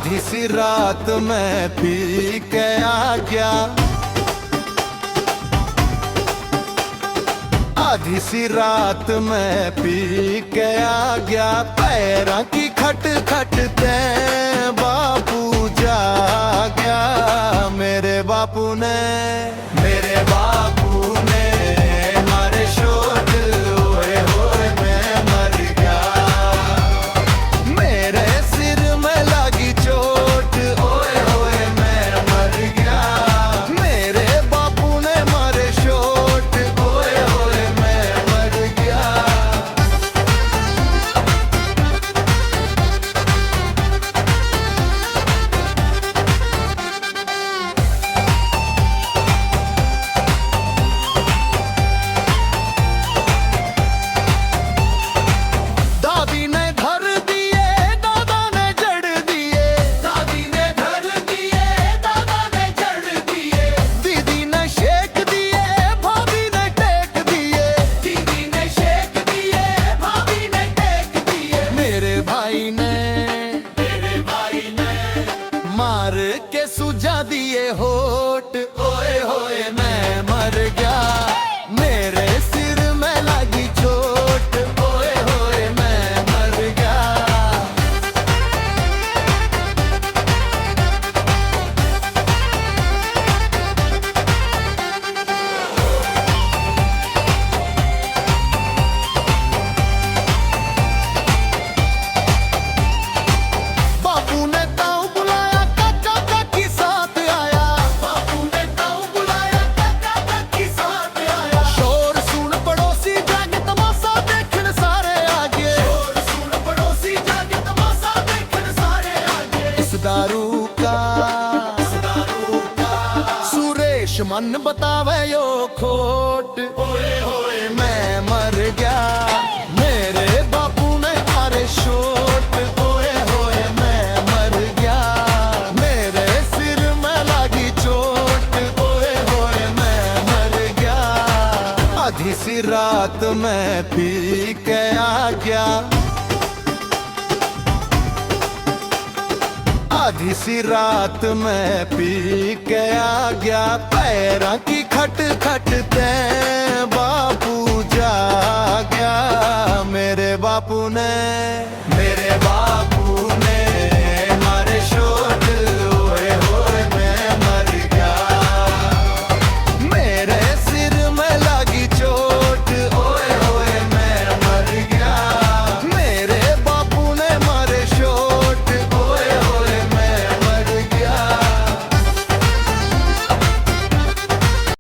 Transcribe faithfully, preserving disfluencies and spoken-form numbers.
इसी रात मैं पी के आ गया, आधी सी रात मैं पी के आ गया। पैरां की खट खट ते बापू जा गया। मेरे बापू ने, मेरे बापू ने मारे शोट, ओए होए मैं मर गया। मेरे सिर में लगी चोट, ओए होए मैं मर गया। मेरे बापू ने मारे शोट, ओए होए मैं मर गया। दादी ने धर दिए, दादा ने जड़ दिए। दादी ने धर दिए, दादा ने जड़ दिए। दीदी ने शेक दिए, भाभी ने टेक दिए। दीदी ने शेक दिए, भाभी ने टेक दिए। मेरे भाई ने, मेरे भाई ने मार के सुझा दिए होठ। ओए होए मैं मर गया, मेरे सिर में लगी चोट। ओए होए मैं मर गया। बापू ने ताऊ बुलाया, काका काकी साथ आया। बापू ने ताऊ बुलाया, काका काकी साथ आया। शोर सुन पड़ोसी जागे, तमाशा देखण सारे आगे। शोर सुन पड़ोसी जागे, तमाशा देखण सारे आगे। इस दारू का, इस दारू का सुरेश मन बतावे यो खोट। ओए होए मैं मर गया, मेरे बापू ने मारे शोट। ओए होए मैं मर गया, मेरे सिर में लगी चोट। ओए होए मैं मर गया, आधी सी रात मैं पी के आ गया। आधी सी रात मैं पी के आ गया, पैरां की खट खट ते